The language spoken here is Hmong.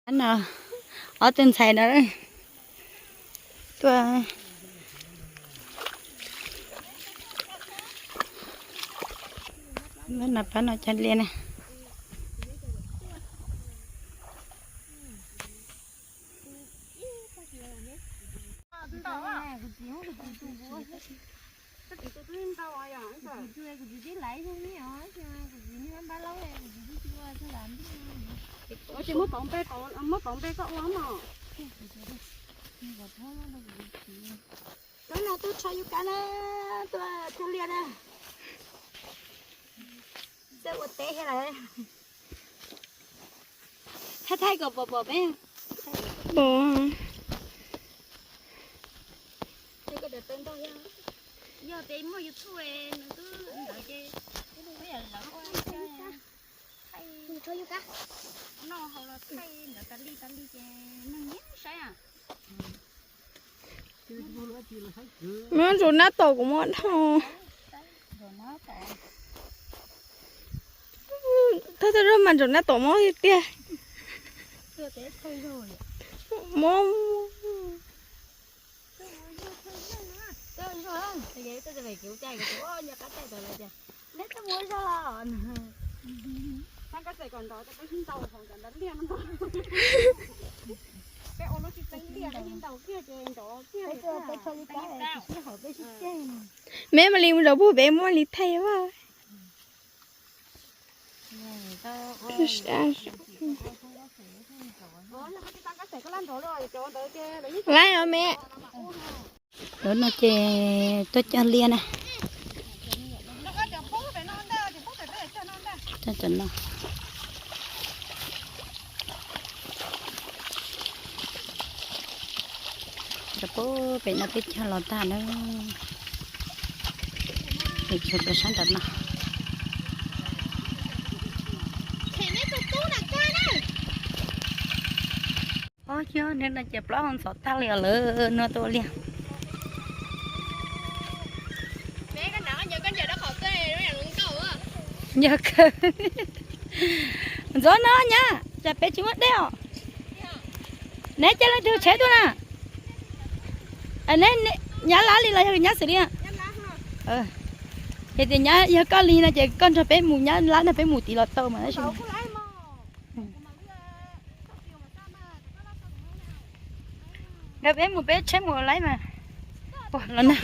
No, ob tug ntxhais no tuaj no pab no cog liaj na. Ces muab tom npe, muab tom npe koj ua mog. Cov no tuaj tshov yus kab na, tuaj cog liaj na. Xav ua teb thiab lawm. Thaij thaij kom pom pom peb. Pom. Yog peb muaj YouTube nws twb ntawd ces peb yam lawv ua thaij, noj hauv los thaij ntawd tas li tas li ces neeg yeej saib. Muab ntsaum nab tom kuv muab dhau. Thawj thawj zaug mas ntsaum nab tom mob tiag tiag. Mob. Meb mam li mus zaum puag pem muab li thaij vaj. Laib os me. Lawv no ces tuaj cog liaj na. Cov no. Cov puag pem no peb cog los tag na. Tshuav cov sab nram no. Ob, yog neb no ces plaub hau ntxhov tag li os lawm no tuaj liaj. Yog kawg. Ntxov no nyab, cas peb tsis muaj dej os? Neb cia leej twg tsheb tuaj na? Nyab lab li los yog nyab xwm li? Yog tias nyab yog koj li no ces koj nrog peb mus, nyab lab nrog peb mus tim los tau mas tab sis. Nrog peb mus peb tsheb mus laib mas. Los na.